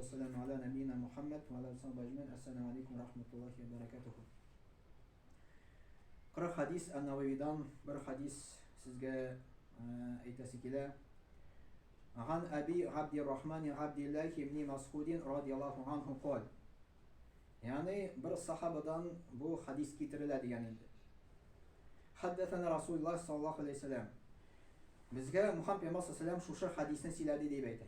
Вассаламу аля нәбиина Мухаммад ва аля сахби әҗмәин. Ассаламу алейкум ва рахматуллахи ва баракатуху. 40 хадис Ан-Нававидан бер хадис сезгә әйтәсе килә. Ган Аби Габдиррахман Габдиллахи ибн Масхудин радияллаху анху кол. Ягъни бер сахабадан бу хадис китерелә дигән инде. Хаддәсәнә Расулуллах саллаллаху алейхи вәсәләм. Безгә Мухаммад пәйгамбәр саллаллаху алейхи шушы хадисне сөйләде дип әйтә.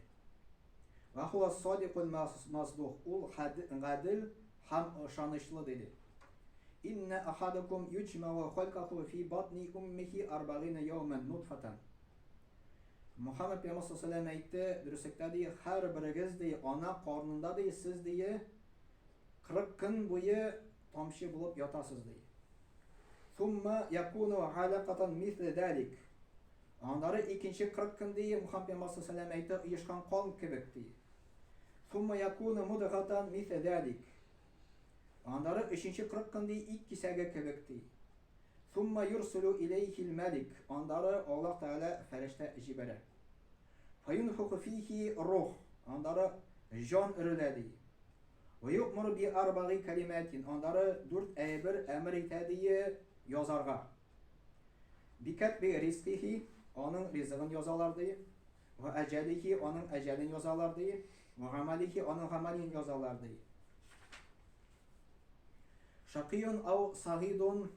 Ва хуа садикул масдук. Ул гадел һәм ышанычлы диде. Инна ахадакум юҗмау халкаху фи батни уммихи арбагина яуман нутфатан. Мухаммад пәйгамбәр саллаллаху алейхи әйтте, дөреслектә ди, һәрберегез ди, ана карнында ди, сез ди 40 көн буе тамчы булып ятасыз ди. Сумма якуну алакатан мисле далик. Аннары икенче 40 көн ди, Мухаммад пәйгамбәр саллаллаху алейһи әйтте, оешкан кан кебек ди. Сумма якуну мудгатан мисле далик. Аннары өченче 40 көн ди, ит кисәге кебек ди. Сумма юрсилу илейхил мәлик. Аннары Аллаһ Тәгалә фәрештә җибәрә. Фаюнфуху фихи рух. Аннары җан өрелә ди. Ва юъмуру би арбагы калиматин. Аннары дүрт әйбер әмер итә ди язарга. Бикәтби ризкихи, аның ризыгын язалар ди. Ва әҗәлихи, аның әҗәлен язалар ди. Ва гамалихи, аның гамалин язалар ди. Шакиюн ау сагидун,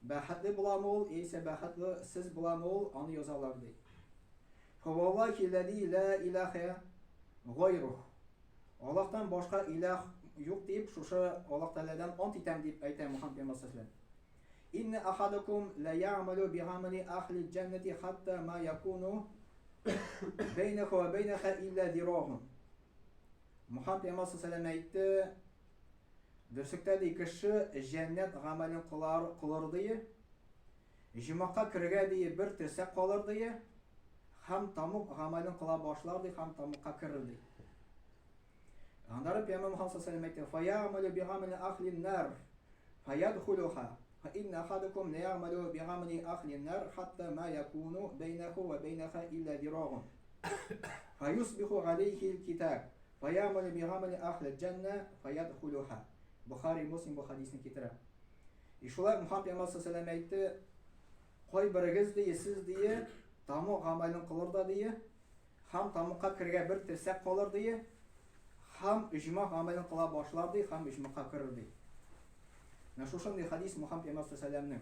бәхетле буламы ул, яисә бәхетле сез буламы ул, аны язалар ди. Фаваллахи ләзи ла илаһа гайрух. Аллаһтан башка илаһ юк дип, шушы Аллаһ Тәгаләдән ант итәм дип әйтә Мухаммад пәйгамбәр саллаллаху алейһи ва Инна ахадакум ла я'малу би'амали ахли джаннати хатта ма якуну бәйнәху ва бәйнәха илля зирагун. Мухаммад пәйгамбәр саллаллаху алейһи әйтте, дөреслектә ди, кеше җәннәт гамәлен кылар, кылыр ди, җомакка керергә ди, бер терсәк калыр ди, һәм тамук гамәлен кыла башлар ди, һәм тамукка керер ди. Аннары Пәйгамбәр Мухаммад саллаллаху алейһи әйтте, "Фаямалу бигамали ахлин нар, фаядхулуха, фа инна ахадакум ла я'малу бигамали ахлин нар хатта ма якуну бәйнәху ва бәйнәха илля зирагун. Фаюсбиху алейхи китаб, фаямалу бигамали ахли джанна, фаядхулуха." Бухари Муслим бу хадисне китерә. И шулай Мухаммад пәйгамбәр саллаллаху алейһи әйтте, кайберегез ди, сез ди, таму гамәлен кылыр да ди, Һәм тамукка керергә бер терсәк калыр ди, һәм оҗмах гамәлен кыла башлар ди, һәм оҗмахка керер ди. Менә шушындый хадис Мухаммад пәйгамбәр саллаллаху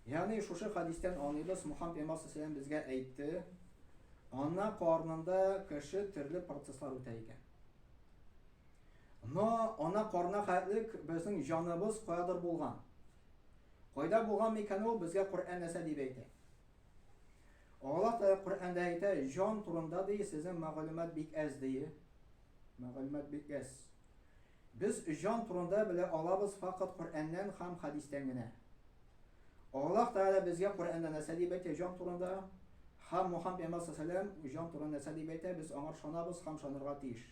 Ягъни шушы хадистән аңлыйбыз, Мухаммад пәйгамбәр саллаллаху безгә әйтте, ана карнында кеше төрле процесслар үтә икән. Но ана карнына хәтлек безнең җаныбыз каядыр булган. Кайда булган микән ул, безгә Коръән нәрсә дип әйтә? Аллаһ Тәгалә Коръәндә әйтә, җан турында ди, сезнең мәгълүмат бик әз ди. Мәгълүмат бик әз. Без җан турында белә алабыз факат Коръәннән һәм хәдистән генә. Аллаһ Тәгалә безгә Коръәндә нәрсә дип әйтә җан турында? Һәм Мухаммад пәйгамбәр саллаллаху җан турында нәрсә дип әйтә? Без аңар ышанабыз һәм ышанырга тиеш.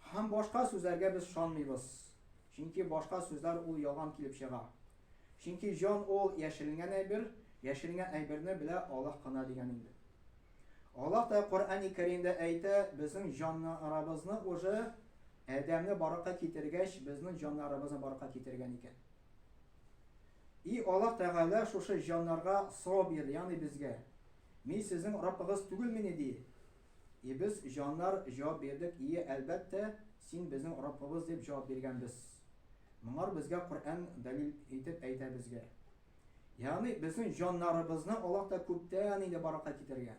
Һәм башка сүзләргә без ышанмыйбыз. Чөнки башка сүзләр ул ялган килеп чыга. Чөнки җан ул яшеренгән әйбер, яшеренгән әйберне белә Аллаһ кына дигән инде. Аллаһ та Коръәни Кәримдә әйтә, безнең җаннарыбызны уже Адәмне барлыкка китергәч, безнең җаннарыбызны барлыкка китергән икән. И Аллаһ Тәгалә шушы җаннарга сорау бирде, ягъни безгә. Мин сезнең Раббыгыз түгелмени ди. И без җаннар җавап бирдек, ие, әлбәттә, син безнең Раббыбыз дип җавап биргәнбез. Моңар безгә Коръән дәлил итеп әйтә безгә. Ягъни безнең җаннарыбызны Аллаһ та күптән инде барлыкка китергән.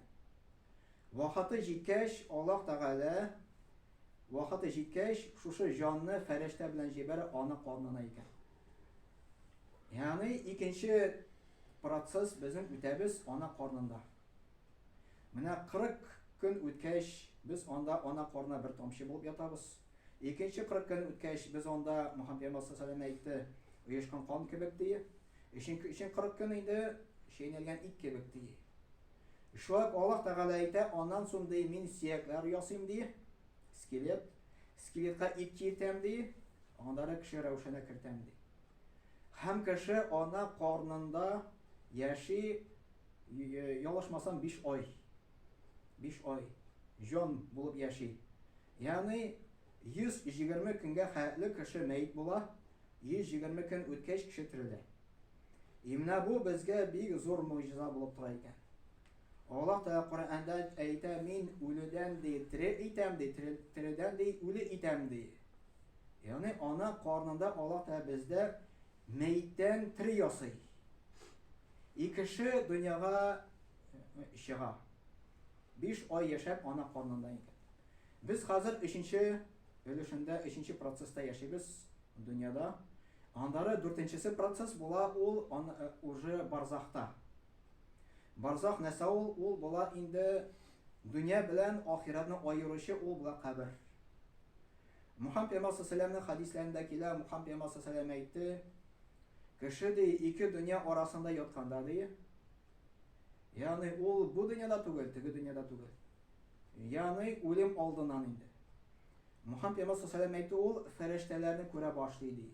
Вакыты җиткәч, Аллаһ Тәгалә вакыты җиткәч, шушы җанны фәрештә белән җибәрә аны карнына икән. Ягъни икенче процесс безнең үтәбез ана карнында. Менә 40 көн үткәч, без анда ана карнына бер тамчы булып ятабыз. Икенче 40 көн үткәч, без анда, Мөхәммәд пәйгамбәр саллаллаху алейһи әйтте, оешкан кан кебек ди. Өченче өчен 40 көн инде чәйнәлгән ит кебек ди. Шулай ук Аллаһ Тәгалә әйтә, аннан соң ди, мин сөякләр ясыйм ди, скелет, скелетка ит киертәм ди, аннары кеше рәвешенә кертәм ди. Һәм кеше ана карнында яши, ялгышмасам, 5 ай. 5 ай җан булып яши. Ягъни 120 көнгә хәтле кеше мәет була, 120 көн үткәч кеше терелә. И менә бу безгә бик зур могҗиза булып тора икән. Аллаһ Тәгалә Коръәндә әйтә, мин үледән ди, тере итәм ди, тередән ди, үле итәм ди. Ягъни ана карнында Аллаһ Тәгалә бездә мәеттән тере ясый. И кеше дөньяга чыга. 5 ай яшәп ана карнында икән. Без хәзер өченче өлешендә, өченче процесста яшибез дөньяда. Аннары дүртенчесе процесс була ул уже барзахта. Барзах нәрсә ул? Ул була инде дөнья белән ахирәтне аеручы ул була кабер. Мухаммад пәйгамбәр саллаллаху хәдисләрендә килә, Мухаммад пәйгамбәр саллаллаху әйтте, кеше ди ике дөнья арасында ятканда ди, ягъни ул бу дөньяда түгел, теге дөньяда түгел. Ягъни үлем алдыннан инде. Мухаммад пәйгамбәр саллаллаху әйтте, ул фәрештәләрне күрә башлый ди.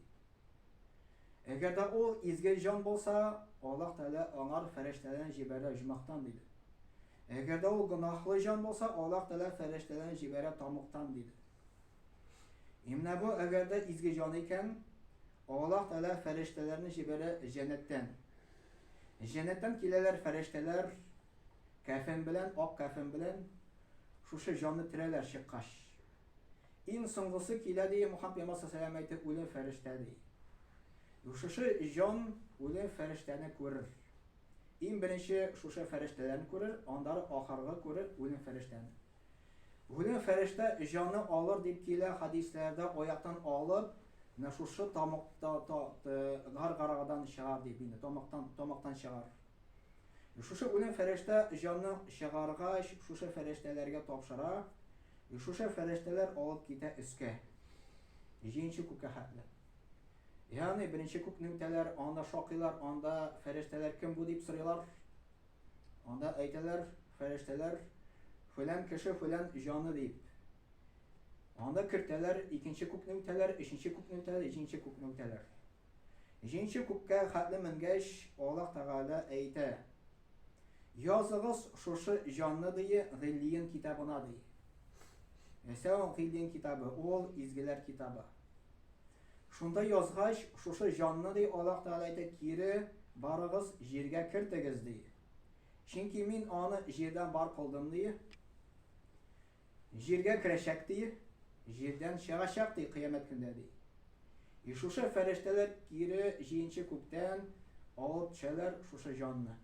Әгәр дә ул изге җан булса, Аллаһ Тәгалә аңар фәрештәләрен җибәрә оҗмахтан, диде. Әгәр дә ул гөнаһлы җан булса, Аллаһ Тәгалә фәрештәләрен җибәрә тамуктан, диде. И менә бу әгәр дә изге җан икән, Аллаһ Тәгалә фәрештәләрне җибәрә җәннәттән. Җәннәттән киләләр фәрештәләр кәфен белән, ак кәфен белән шушы җанны терәләр чыккач. Иң соңгысы килә, ди, Мухаммад пәйгамбәр саллаллаху әйтте, үлем фәрештә, ди. Шушы җан үлем фәрештәне күрер. Иң беренче шушы фәрештәләрне күрер, аннары ахыргы күрер үлем фәрештәне. Үлем фәрештә җаны алыр дип килә хәдисләрдә аяктан алып, менә шушы тамакта гаргарадан чыгар дип инде, тамактан тамактан чыгар. Шушы үлем фәрештә җанны чыгаргач, шушы фәрештәләргә тапшыра. Шушы фәрештәләр алып китә өскә. Җиденче күккә хәтле. Ягъни беренче күкне үтәләр, анда шакыйлар, анда фәрештәләр кем бу дип сорыйлар. Анда әйтәләр, фәрештәләр фәлән кеше фәлән җаны дип. Анда кертәләр, икенче күкне үтәләр, өченче күкне үтәләр, җиденче күкне үтәләр. Җиденче күккә хәтле менгәч, Аллаһ Тәгалә әйтә, Языгыз шушы җанны, ди, Гыйллиен китабына, ди. Нәрсә ул Гыйллиен китабы? Ул изгеләр китабы. Шунда язгач, шушы җанны, ди, Аллаһ Тәгалә әйтә, кире барыгыз, җиргә кертегез, ди. Чөнки мин аны җирдән бар кылдым, ди. Җиргә керәчәк, ди, җирдән чыгачак, ди, кыямәт көндә, ди. И шушы фәрештәләр кире җыенчы күктән алып төшәләр шушы җанны.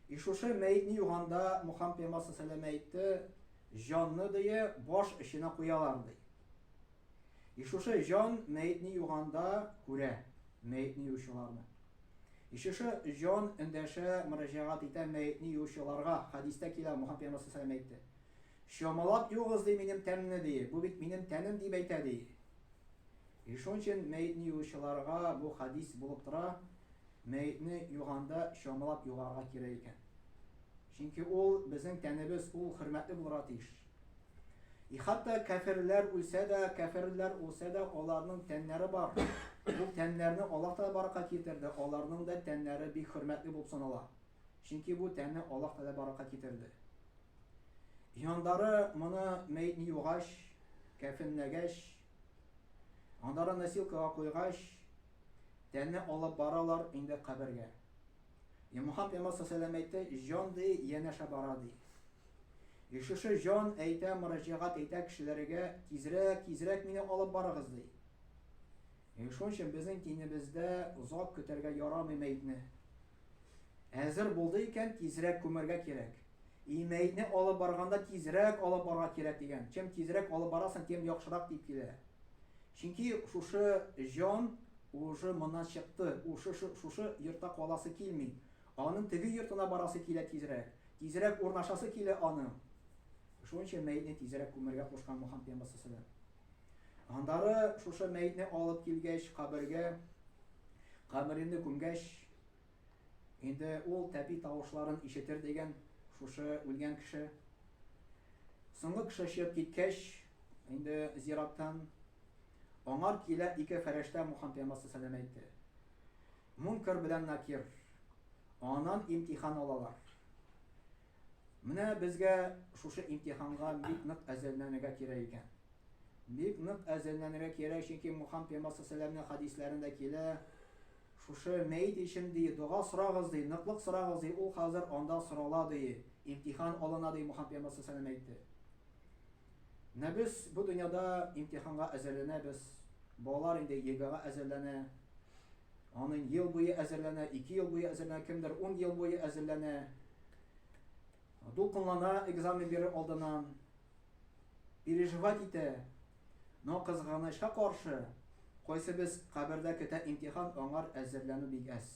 И шушы мәетне юганда Мухаммад пәйгамбәр саллаллаху әйтте, җанны ди, баш эченә куялар, ди. И шушы җан мәетне юганда күрә мәетне юучыларны. И шушы җан эндәшә, мөрәҗәгать итә мәетне юучыларга. Хәдистә килә, Мухаммад пәйгамбәр саллаллаху әйтте. Чамалап юыгыз, ди, минем тәнне, ди. Бу бит минем тәнем, дип әйтә, ди. И шуның өчен мәетне юучыларга бу хәдис булып тора. Мәетне юганда чамалап югарга кирәк икән. Чөнки ул безнең тәнебез, ул хөрмәтле булырга тиеш. И хәтта кәферләр үлсә дә, кәферләр үлсә дә, аларның тәннәре бар. Бу тәннәрне Аллаһ Тәгалә баракка китерде. Аларның да тәннәре бик хөрмәтле булып санала. Чөнки бу тәнне Аллаһ Тәгалә баракка китерде. Яндары моны мәетне югач, кәфенләгәч, андары носилкага куйгач, тәнне алып баралар инде кабергә. И Мухаммад пәйгамбәр саллаллаху әйтте, җан ди, янәшә бара ди. И шушы җан әйтә, мөрәҗәгать әйтә кешеләргә, тизрәк, тизрәк мине алып барыгыз, ди. И шуның өчен безнең динебездә озак көтәргә ярамый мәетне. Әзер булды икән, тизрәк күмәргә кирәк. И мәетне алып барганда тизрәк алып барырга кирәк дигән. Чем тизрәк алып барасың, тем яхшырак дип килә. Чөнки шушы җан уже моннан чыкты, шушы, шушы йортта каласы килми. Аның теге йортына барасы килә тизрәк. Тизрәк урнашасы килә аның. Шуның өчен мәетне тизрәк күмергә кушкан Мухаммад пәйгамбәр саллаллаху Андары шушы мәетне алып килгәч кабергә, каберне күмгәч, инде ул тәпи тавышларын ишетер дигән шушы үлгән кеше. Соңгы кеше чыгып киткәч, инде зираттан аңар килә ике фәрештә Мухаммад пәйгамбәр саллаллаху әйтте. Мункар белән Накир. Аннан имтихан алалар. Менә безгә шушы имтиханга бик нык әзерләнергә кирәк икән. Бик нык әзерләнергә кирәк, чөнки Мухаммад пәйгамбәр саллаллаһу хәдисләрендә килә, шушы мәет өчен ди, дога сорагыз ди, ныклык сорагыз ди, ул хәзер анда сорала ди, имтихан алына ди, Мухаммад пәйгамбәр саллаллаһу әйтте. Менә без бу дөньяда имтиханга әзерләнәбез. Балалар инде ЕГЭга әзерләнә. Аның ел буе әзерләнә, 2 ел буе әзерләнә, кемдер 10 ел буе әзерләнә. Дулкынлана экзамен бирер алдыннан. Переживать итә. Но кызганычка каршы, кайсы без кабердә көтә имтихан, аңар әзерләнү бик әз.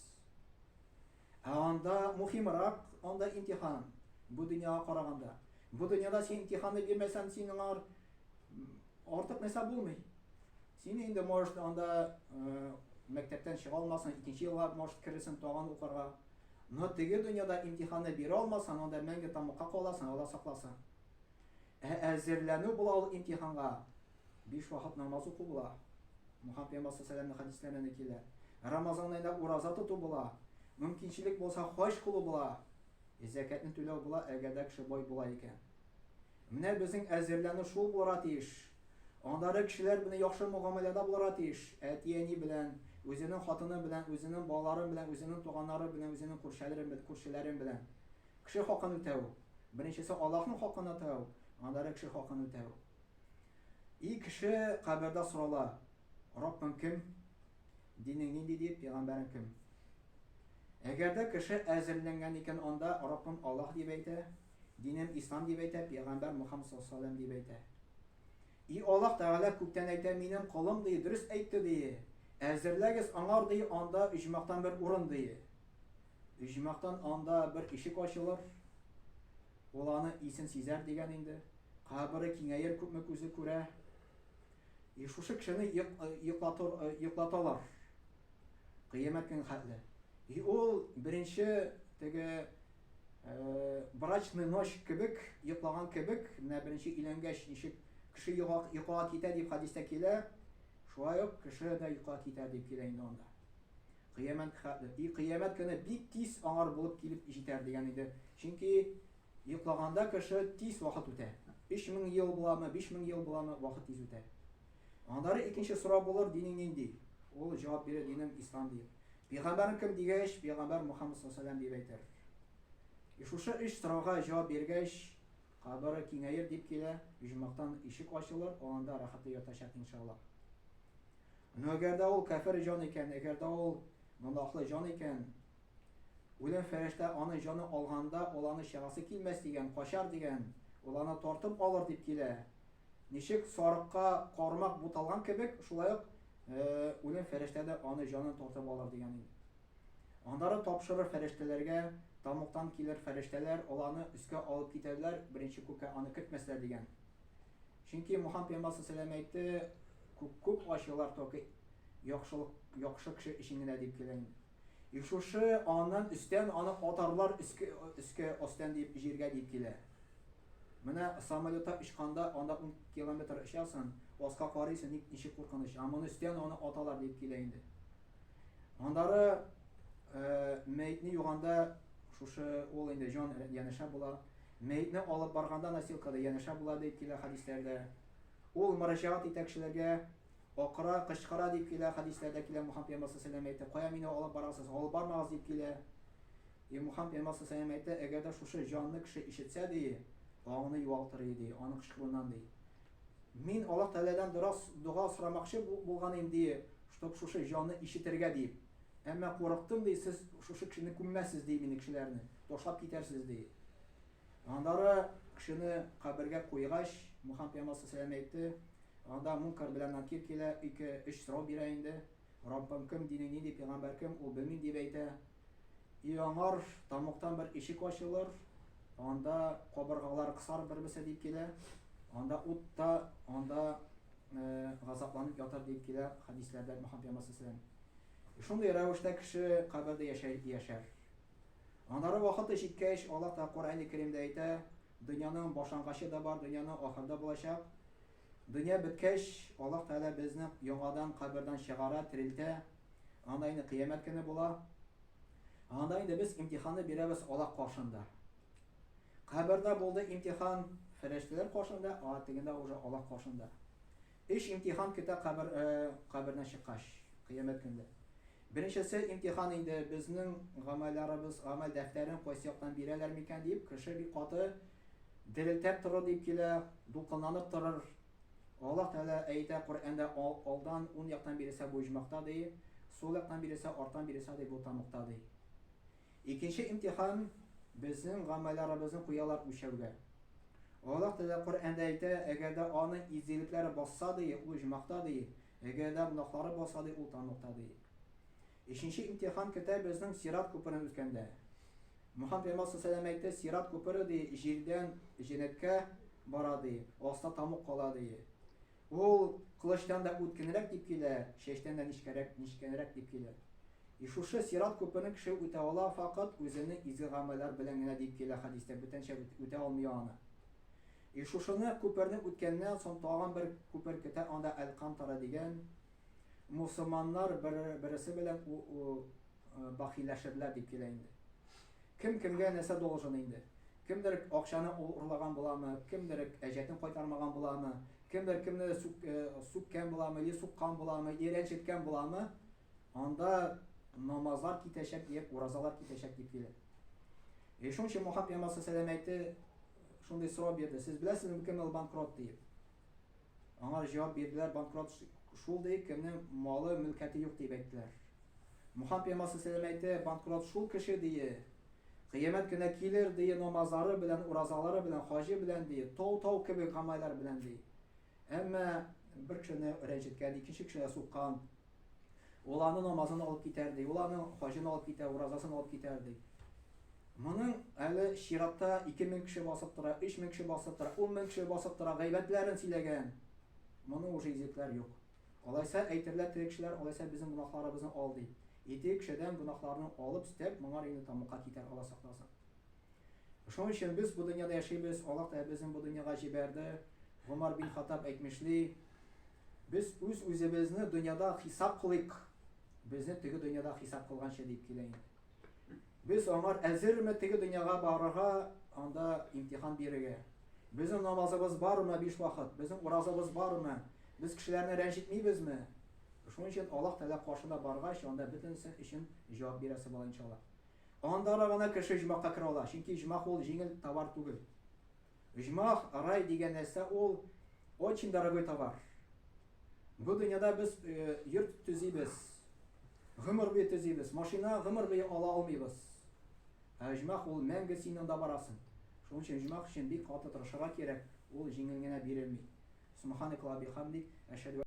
Ә анда мухимрак, анда имтихан, бу дөньяга караганда. Бу дөньяда син имтиханны бирмәсәң, син аңар артык нәрсә булмый. Син инде, может, анда э, мәктәптән чыга алмасың, икенче елга, может, керерсең тагын укырга. Но теге дөньяда имтиханны бирә алмасаң, анда мәңге тамакка каласың, Алла сакласын. Ә әзерләнү була ул имтиханга. Биш вакыт намаз уку була. Мухаммад пәйгамбәр саллаллаһу алейһи хәдисләрендә килә. Рамазан аенда ураза тоту була. Мөмкинчелек булса, хаҗ кылу була. Зәкәтне түләү була, әгәр дә кеше бай була икән. Менә безнең әзерләнү шул булырга тиеш. Аннары кешеләр белән яхшы мөгамәләдә булырга тиеш. Әти-әни белән, үзенең хатыны белән, үзенең балалары белән, үзенең туганнары белән, үзенең күршеләре күршеләре белән. Кеше хакын үтәү. Беренчесе Аллаһның хакын үтәү, аннары кеше хакын үтәү. И кеше кабердә сорала, Раббың кем? Динең нинди дип, пәйгамбәрең кем? Әгәр дә кеше әзерләнгән икән анда Раббым Аллаһ дип әйтә, динем Ислам дип әйтә, пәйгамбәр Мухаммад саллаллаһу алейһи дип әйтә. И Аллаһ Тәгалә күктән әйтә, минем колым ди, дөрес әйтте ди. Әзерләгез аңар ди, анда оҗмахтан бер урын ди. Оҗмахтан анда бер ишек ачылыр. Ул аны исен сизәр дигән инде. Кабере киңәер күпме күзе күрә. И шушы кешене йоклатыр, йоклаталар. Кыямәт көн хәтле. И ул беренче теге брачный ночь кебек, йоклаган кебек, менә беренче өйләнгәч ничек кеше йокыга китә дип хәдистә килә, шулай ук кеше дә йокыга китә дип килә инде анда. Кыямәт хәтле. И кыямәт көне бик тиз аңар булып килеп җитәр дигән иде. Чөнки йоклаганда кеше тиз вакыт үтә. 3000 ел буламы, 5000 ел буламы, вакыт тиз үтә. Аннары икенче сорау булыр, динең нинди? Ул җавап бирер, динем ислам диеп. Пәйгамбәрең кем дигәч, пәйгамбәр Мухаммад саллаллаһу алейһи дип әйтер. И шушы өч сорауга җавап биргәч, кабере киңәер дип килә, оҗмахтан ишек ачылыр, ул анда рәхәтле ятачак иншаллаһ. Но әгәр дә ул кәфер җан икән, әгәр дә ул гөнаһлы җан икән, үлем фәрештә аны җаны алганда, ул аны чыгасы килмәс дигән, качар дигән, ул аны тартып алыр дип килә. Ничек сарыкка кармак буталган кебек, шулай ук үлем фәрештә дә аны җанын тартып алыр дигән инде. Аннары тапшырыр фәрештәләргә, тамуктан килер фәрештәләр, ул аны өскә алып китәрләр, беренче күккә аны кертмәсләр дигән. Чөнки Мухаммад пәйгамбәр саллаллаһу әйтте, күк күк ачылар только яхшылык, яхшы кеше өчен генә дип килә инде. И шушы аннан өстән аны атарлар өскә, өскә өстән дип җиргә дип килә. Менә самолетта очканда анда 10 километр очасың, аска карыйсың, ник ничек куркыныч. Ә моны өстән аны аталар дип килә инде. Аннары э, мәетне юганда шушы ул инде җан янәшә була. Мәетне алып барганда носилкада янәшә була дип килә хәдисләрдә. Ул мөрәҗәгать итә кешеләргә, акыра, кычкыра дип килә хәдисләрдә килә Мухаммад пәйгамбәр саллаллаһу әйтте, кая мине алып барасыз, алып бармагыз дип килә. И Мухаммад пәйгамбәр саллаллаһу әйтте, әгәр дә шушы җанны кеше ишетсә ди, аңны югалтыр ди, аның кычкыруыннан ди. Мин Аллаһ Тәгаләдән дога сорамакчы булган идем ди, чтоб шушы җанны ишетергә дип. Әмма курыктым, ди, сез шушы кешене күммәссез, ди, мине кешеләрне, ташлап китәрсез, ди. Аннары кешене кабергә куйгач, Мухаммад пәйгамбәр саллаллаһу әйтте, анда Мункар белән Накир килә, ике, өч сорау бирә инде. Раббым кем, динең нинди, пәйгамбәр кем, ул белмим дип әйтә. И аңар тамуктан бер ишек ачылыр, анда кабыргалар кысар бер-берсе дип килә. Анда утта, анда э, газапланып ятар дип килә хәдисләрдә Мухаммад пәйгамбәр саллаллаһу Шундый рәвештә кеше кабердә яшәр, яшәр. Аннары вакыты җиткәч, Аллаһ та Коръәни Кәримдә әйтә, дөньяның башлангачы да бар, дөньяның ахыры да булачак. Дөнья беткәч, Аллаһ Тәгалә безне яңадан кабердән чыгара, терелтә. Анда инде кыямәт көне була. Анда инде без имтиханны бирәбез Аллаһ каршында. Кабердә булды имтихан фәрештәләр каршында, а тегендә уже Аллаһ каршында. Өч имтихан көтә кабер кабердән чыккач, кыямәт көндә. Беренчесе имтихан инде безнең гамәлләребез, гамәл дәфтәрен кайсы яктан бирәләр микән дип, кеше бик каты дерелтәп торыр дип килә, дулкынланып торыр. Аллаһ Тәгалә әйтә Коръәндә алдан ун яктан бирелсә бу оҗмахта ди, сул яктан бирелсә, арттан бирелсә ди бу тамукта ди. Икенче имтихан безнең гамәлләребезне куялар үлчәүгә. Аллаһ Тәгалә Коръәндә әйтә, әгәр дә аны изгелекләре басса ди, ул оҗмахта ди, әгәр дә гөнаһлары басса ди, ул тамукта ди. Өченче имтихан көтә безнең Сират күперен үткәндә. Мөхәммәд пәйгамбәр саллаллаһу әйтте, Сират күпере ди, җирдән җәннәткә бара ди, аста тамук кала ди. Ул кылычтан да үткенрәк дип килә, чәчтән дә нечкәрәк, нечкәнрәк дип килә. И шушы Сират күперен кеше үтә ала факат үзенең изге гамәлләр белән генә дип килә хәдистә, бүтәнчә үтә алмый аны. И шушыны күперне үткәннән соң тагын бер күпер көтә, анда Әл-Кантара дигән мусульманнар бер бересе белән бахилләшерләр дип килә инде. Кем кемгә нәрсә должен инде. Кемдер акчаны урлаган буламы, кемдер әҗәтен кайтармаган буламы, кемдер кемне сүккән буламы, или суккан буламы, или рәнҗеткән буламы, анда намазлар китәчәк дип, уразалар китәчәк дип килә. И шуның өчен Мөхәммәд пәйгамбәр саллаллаху әйтте, шундый сорау бирде. Сез беләсезме кем ул банкрот диеп? Аңа җавап бирделәр, банкрот шул ди, кемнең малы, мөлкәте юк дип әйттеләр. Мөхәммәд пәйгамбәр саллаллаху әйтте, банкрот шул кеше ди, кыямәт көне килер ди, намазлары белән, уразалары белән, хаҗы белән ди, тау-тау кебек гамәлләр белән ди. Әмма бер кешене рәнҗеткән, икенче кешегә суккан, ул аның намазын алып китәр ди, ул аның хаҗын алып китәр, уразасын алып китәр ди. Моның әле чиратта 2000 кеше басып тора, 3000 кеше басып тора, 10000 кеше басып тора, гайбәтләрен сөйләгән. Моның уже изгелекләр юк. Алайса әйтерләр теге кешеләр, алайса безнең гөнаһларыбызны ал ди. И теге кешедән гөнаһларны алып өстәп, моңар инде тамукка китәр, Алла сакласын. Шуның өчен без бу дөньяда яшибез, Аллаһ Тәгалә безне бу дөньяга җибәрде. Гомар бин Хаттаб әйтмешли, без үз-үзебезне дөньяда хисап кылыйк, безне теге дөньяда хисап кылганчы дип килә инде. Без аңар әзерме теге дөньяга барырга, анда имтихан бирергә? Безнең намазыбыз бармы биш вакыт? Безнең уразабыз бармы? Без кешеләрне рәнҗетмибезме? Шуның өчен Аллаһ Тәгалә каршына баргач, анда бөтенесе өчен җавап бирәсе була иншаллаһ. Анда гына кеше оҗмахка керә ала, чөнки оҗмах ул җиңел товар түгел. Оҗмах, рай дигән нәрсә ул очень дорогой товар. Бу дөньяда без йорт төзибез, гомер буе төзибез, машина гомер буе ала алмыйбыз. Ә оҗмах ул мәңге син анда барасың. Шуның өчен оҗмах өчен бик каты тырышырга кирәк, ул җиңел генә бирелми. Субханакаллаһ бихамдик, әшһәдү.